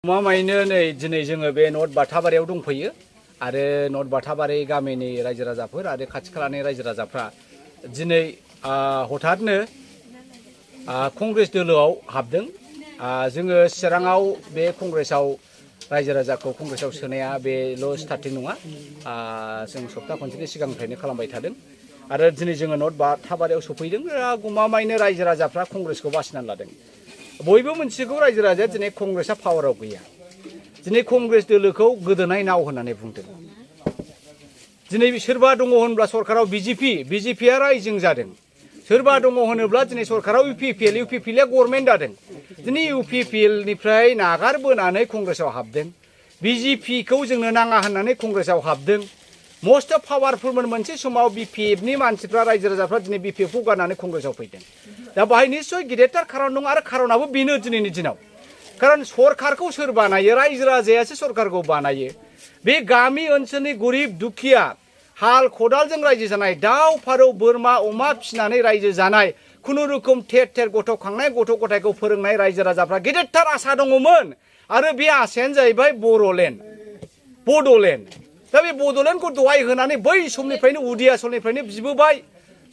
मामायनो नै दिनै जोङो बे नर्थ बाथाबारियाव दंफैयो आरो नर्थ बाथाबारि गामिनि रायजो राजाफोर आरो खाथि खालानि रायजो राजाफ्रा दिनै हठातनो कंग्रेस दोलोआव हाबदों। जोङो चिराङाव बे कंग्रेसाव रायजो राजाखौ कंग्रेसाव सोनाया बेल' स्टार्टिं नङा, जों सप्ता खनसेनि सिगांनिफ्रायनो खालामबाय थादों आरो दिनै जोङो नर्थ बाथाबारियाव सफैदों। गमामायैनो रायजो राजाफ्रा कंग्रेसखौ बासिनानै लादों। बयबो मोनथिगौ रायजो राजाया दिनै कंग्रेसआ पावाराव गैया। दिनै कंग्रेस दोलोखौ गोदोनाय नाव होननानै बुंदों। दिनै सोरबा दङ होनब्ला सरकाराव बिजेपिया रायजों जादों। सोरबा दङ होनोब्ला दिनै सरकाराव इउपिपिएलआ गभर्नमेन्ट जादों। दिनै इउपिपिएलनिफ्राय नागारबोनानै कंग्रेसाव हाबदों। बिजेपिखौ जोंनो नाङा होननानै कंग्रेसाव हाबदों। मस्ट पावारफुलमोन मोनसे समाव बिपिएफनि मानसिफ्रा रायजो राजाफ्रा दिनै बिपिएफखौ गारनानै कंग्रेसाव फैदों। दा बाहाय निस्सय गिदिरथार खारन दं आरो खारनाबो बेनो दिनैनि दिनाव। खारन सरकारखौ सोर बानायो? रायजो राजायासो सरकारखौ बानायो। बे गामि ओनसोलनि गरिब दुखिया हाल खदालजों रायजो जानाय, दाउ फारौ बोरमा अमा फिसिनानै रायजो जानाय, खुनुरुखुम थेर गथ' खांनाय गथ' गथायखौ फोरोंनाय रायजो राजाफ्रा गिदिरथार आसा दङमोन आरो बे आसायानो जाहैबाय बड'लेण्ड। दा बे बड'लेण्डखौ दहाय होनानै बै समनिफ्रायनो उदिया समनिफ्रायनो बिबोबाय,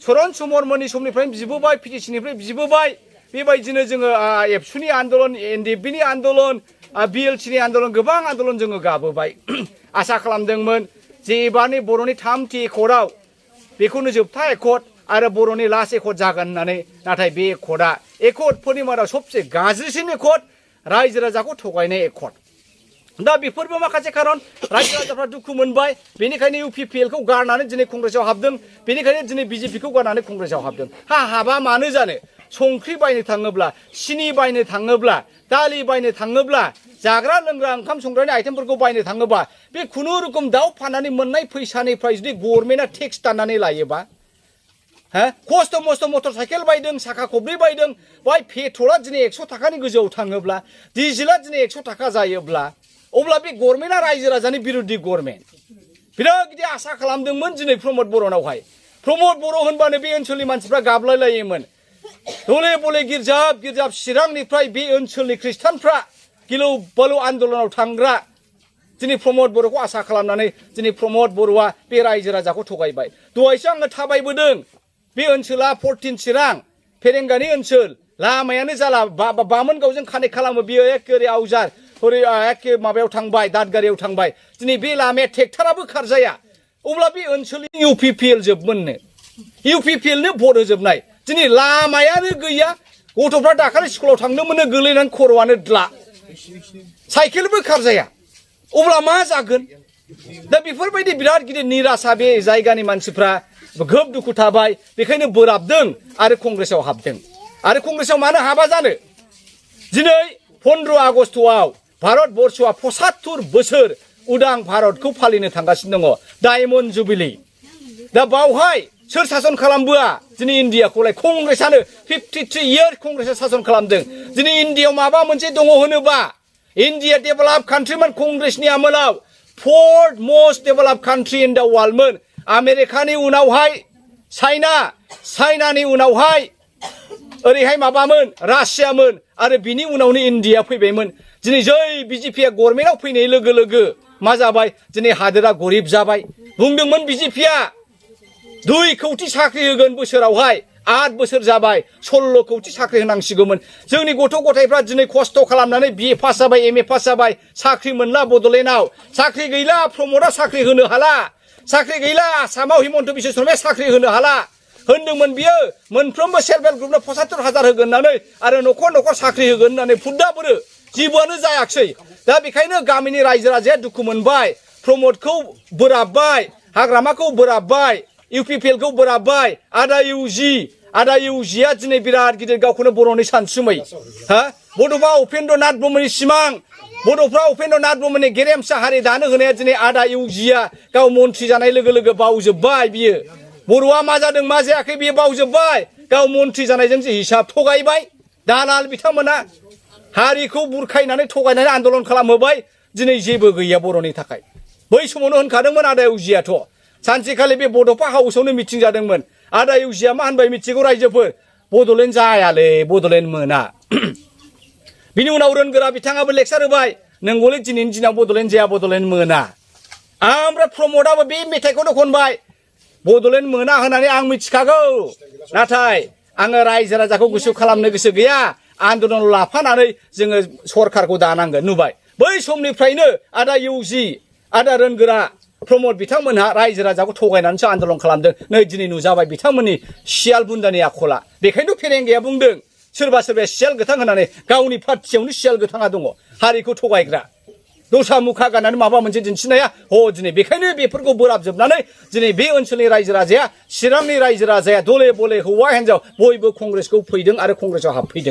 चरन चमरमोननि समनिफ्रायनो बिबोबाय, पिटिसिनिफ्राय बिबोबाय। बेबायदिनो जोङो एबसुनि आन्दलन, एनडिएफबिनि आन्दलन, बिएलसिनि आन्दलन, गोबां आन्दलन जोङो गाबोबाय। आसा खालामदोंमोन जे एबारनि बर'नि थामथि एकर्डआव बेखौनो जोबथा एकर्ड आरो बर'नि लास्ट एकर्ड जागोन होननानै। नाथाय बे एकर्डफोरनि मादाव सबसे गाज्रिसिन एकर्ड, रायजो राजाखौ थगायनाय एकर्ड। दा बेफोरबो माखासे खारन रायजो राजाफ्रा दुखु मोनबाय। बेनिखायनो इउपिपिएलखौ गारनानै दिनै कंग्रेसाव हाबदों। बेनिखायनो दिनै बिजेपिखौ गारनानै कंग्रेसाव हाबदों। हाबा मानो जानो? संख्रि बायनो थाङोब्ला, सिनि बायनो थाङोब्ला, दालि बायनो थाङोब्ला, जाग्रा लोंग्रा ओंखाम संग्रानि आइटेमफोरखौ बायनो थाङोबा बे खुनुरुखुम दाउ फाननानै मोननाय फैसानिफ्राय जुदि गभर्नमेन्टआ टेक्स दाननानै लायोबा, खस्थ' मस्थ' मटर साइकेल बायदों, साखा खब्रै बायदों, बाय पेट्रला दिनै 100 थाखानि गोजौआव थाङोब्ला, डिजेला दिनै 100 थाखा जायोब्ला, अब्ला बे गभर्नमेन्टआ रायजो राजानि बिरुद्ध गभर्नमेन्ट। बिराद गिदिर आसा खालामदोंमोन दिनै प्रमद बर'नावहाय। प्रमद बर' होनबानो बे ओनसोलनि मानसिफ्रा गाबलायलायोमोन। दले बले गिर्जाब चिरांनिफ्राय बे ओनसोलनि ख्रिस्टानफ्रा गिलु बालु आन्दलनाव थांग्रा दिनै प्रमद बर'खौ आसा खालामनानै दिनै प्रमद बर'आ बे रायजो राजाखौ थगायबाय। दहायसो आङो थाबायबोदों। बे ओनसोला 14 चिरां फेरेंगानि ओनसोल, लामायानो जाला, बामोनगावजों कानेक्ट खालामो। बियो एखे आवजार हरै एखे माबायाव थांबाय, दादगारियाव थांबाय। दिनै बे लामाया ट्रेक्टराबो खारजाया। अब्ला बे ओनसोलनि इउपिपिएल जोबमोननो, इउपिपिएलनो भट होजोबनाय। दिनै लामायानो गैया। गथ'फ्रा दाखालि स्कुलाव थांदोंमोननो गोलैनानै खर'आनो द्ला, साइकेलबो खारजाया। अब्ला मा जागोन? दा बेफोरबायदि बिराद गिदिर निराशा बे जायगानि मानसिफ्रा गोब दुखु थाबाय। बेखायनो बोराबदों आरो कंग्रेसाव हाबदों। आरो कंग्रेसाव मानो हाबा जानो? दिनै 15 आगस्टआव भारत बर्षआ 75 बोसोर उदां भारतखौ फालिनो थांगासिनो दङ, डायमन्ड जुबिली। दा बावहाय सोर सासन खालामबोआ? दिनै इन्डियाखौलाय कंग्रेसानो 53 इयार्स कंग्रेसा सासन खालामदों। दिनै इन्डियायाव माबा मोनसे दङ होनोबा, इन्डिया डेभेलप कान्ट्रिमोन कंग्रेसनि आमोलाव, 4th most developed country in the worldमोन। आमेरिकानि उनावहाय चाइनानि उनावहाय ओरैहाय माबामोन रासियामोन आरो बिनि उनावनो इन्डिया फैबायमोन। दिनै जै बिजेपिया गभर्नमेन्टआव फैनाय लोगो लोगो मा जाबाय? दिनै हादोरा गरिब जाबाय। बुंदोंमोन बिजेपिया 2 कौटि साख्रि होगोन बोसोरावहाय, 8 बोसोर जाबाय 16 कौटि साख्रि होनांसिगौमोन। जोंनि गथ' गथायफ्रा दिनै खस्थ' खालामनानै बिए पास जाबाय, एमए पास जाबाय, साख्रि मोनला बड'लेण्डआव। साख्रि गैला, प्रमदआ साख्रि होनो हाला। साख्रि गैला, आसामाव हिमन्त बिश्व शर्माया साख्रि होनो हाला। होनदोंमोन बियो मोनफ्रोमबो सेल्फ हेल्प ग्रुपनो 75,000 होगोन होननानै आरो न'खर साख्रि होगोन होननानै फुद्दाबोरो जेबोआनो जायाखिसै। दा बेखायनो गामिनि रायजो राजाया दुखु मोनबाय। प्रमदखौ बोराबबाय, हाग्रामाखौ बोराबबाय, इउपिपिएलखौ बोराबबाय। आदा इउजिया दिनै बिराद गिदिर गावखौनो बर'नि सानसुमै। बड'फा उपेन्द्र नाथ ब्रह्मनि सिमां, बड'फा उपेन्द्र नाथ ब्रह्मनि गेरेमसा हारि दानो होनाया दिनै आदा इउजिया गाव मन्थ्रि जानाय लोगो लोगो बावजोब्बाय। बियो बर'आ मा जादों मा जायाखै बियो बावजोब्बाय। गाव मन्थ्रि जानायजों जे हिसाब थगायबाय। दालाल बिथांमोना हारिखौ बुरखायनानै थगायनानै आन्दलन खालामहोबाय। दिनै जेबो गैया बर'नि थाखाय। बै समावनो होनखादोंमोन आदा इउजियाथ'। सानसेखालि बे बड'फा हाउसआवनो मिटिं जादोंमोन। आदा इउजिया मा होनबाय मिथिगौ रायजोफोर? बड'लेण्ड जायालै, बड'लेण्ड मोना। बिनि उनाव रोनगोरा बिथाङाबो लेक्सार होबाय। नोंगौलै दिनैनि दिनाव बड'लेण्ड जाया बड'लेण्ड मोना ओमफ्राय प्रमदआबो बे मेथाइखौनो खनबाय बड'लेण्ड मोना होननानै आं मिथिखागौ नाथाय आङो रायजो राजाखौ गुसु खालामनो गोसो गैया आन्दलन लाफानानै जोङो सरखारखौ दानांगोन नुबाय बै समनिफ्रायनो आदा इउजि आदा रोनगोरा प्रमद बिथांमोनहा रायजो राजाखौ थगायनानैसो आन्दलन खालामदों नै दिनै नुजाबाय बिथांमोननि सियाल बुन्दानि आखला बेखायनो फेरेंगाया बुंदों सोरबा सोरबाया सियाल गोथां होननानै गावनि पार्टियावनो सियाल गोथाङा दङ हारिखौ थगायग्रा दस्रा मुखा गाननानै माबा मोनसे दिन्थिनाया दिनै बेखायनो बेफोरखौ बोराबजोबनानै दिनै बे ओनसोलनि रायजो राजाया चिरांनि रायजो राजाया दले बले हौवा हिन्जाव बयबो कंग्रेसखौ फैदों आरो कंग्रेसआव हाबफैदों